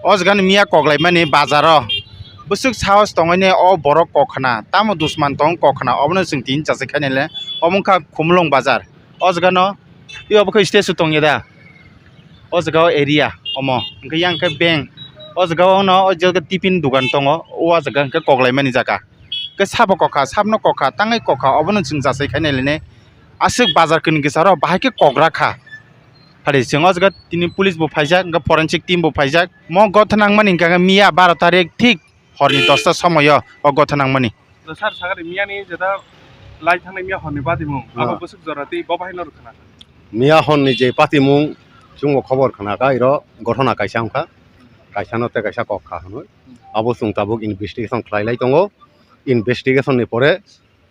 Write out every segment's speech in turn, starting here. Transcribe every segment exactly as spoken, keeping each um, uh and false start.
O jaga ni miya koklaimani bazar o bwswk sahos tongwi ne o borok kok khna, tamo dusman tong kok khna, obono chwng tini chasai khainai le. Omo wngkha Khumulwng bazar. O jaga no, i obo khe statue tong ya da? O jaga o area omo, hwnkhe yang khe bank. O jaga o no o jaga tiffin dogan tongo, o jaga hwnkhe koklaimani jaga. Hwnkhe sabo kok kha, sabno kok kha, tangwi kok kha, obono chwng chasai khainai le ne. Aswk bazar kwnwi kwcharo bahai khe kok ra kha. Phari chwng o jaga tini police bo phaijak, hwnkhe forensic team bo phaijak. Mo gotha nangmani hwnkha khe miya baro tarik thik horni dosta somoyo o gotha nangmani. Sir, sakari miyani jeta lai thangnai miya horni batimung, abo Ah. bwswk jora tei bo bahai no rwkhna. Miya horni je patimung chwngbo khobor khna kha, iro gothona kaisa wngkha, kaisa no tei kaisa kok kha hwnwi. Abo chwng tabuk investigation khlai lai tongo, investigation ni pore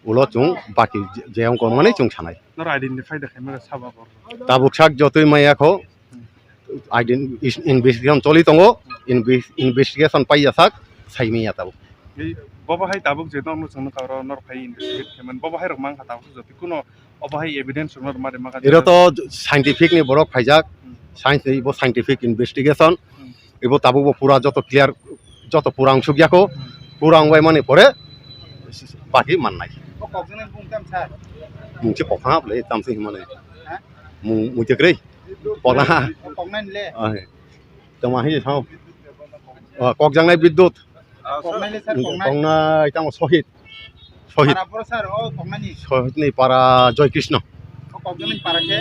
ulo chwng baki je, je wngkha mani chwng sanai. Noro identify da khaimara sabo borok? Tabuk sak jotoi maya kho, ident-, is-, investigation choli tongo, inve-, investigation pai ya sak sai maya tabuk. Ei, bobo hai tabuk je norno chwngno karo nor phai investigate khaimani, bobo hai rok mang kha tabuk jotoi kuno obo hai evidence rok nor mari maka. Iro to scientific ni borok phaijak, Hmm. science ni bo scientific investigation, Hmm. Ibo tabuk bo pura joto clear, joto pura wngsuk ya kho, Hmm. pura wngbai mani pore baki mannai. O kokjwnai bung tam sir? Mung se kokha ble tam se himane. Ha? Mung mui te krei. Pona. O koknai le? Ai. Tama hi sao. Ah, kokjangnai Bidyut. Koknai le sir, koknai. Koknai tamo Sohit. Sohit. Para pura sir, o koknai ni? Sohit ni para Joy Krishna. O kokjwnai para khe?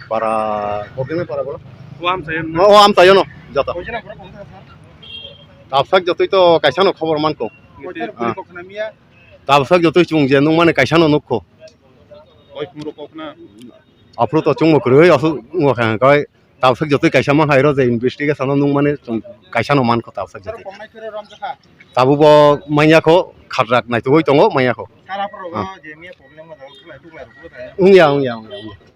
Para, kokjwnai para bolo? O amchayo no. O amchayo no, joto. Kokjwnai para kokjwnai sir? Tabsak jotoi to kaisa no khobor man kho. Koita Ah. Koknai miya? Tabsak jotoi chwng je nung mani kaisa no nuk kho. Oi, kumro kokna. Aphuru to chwngbo kwrwi, asu wngkha kai. Tabsak jotoi kaisa ma hai ro je investigation o nung mani chwng kaisa no man kho tabsak jotoi. Koknai khe rom jakha? Tabuk bo manya kho, khatrak naitugwi tongo manya kho. Kara phuru Ah. Bo je miya problem ma jaga, tuklai, tuklai rok bo thaya. Wngya, wngya, wngya, wngya.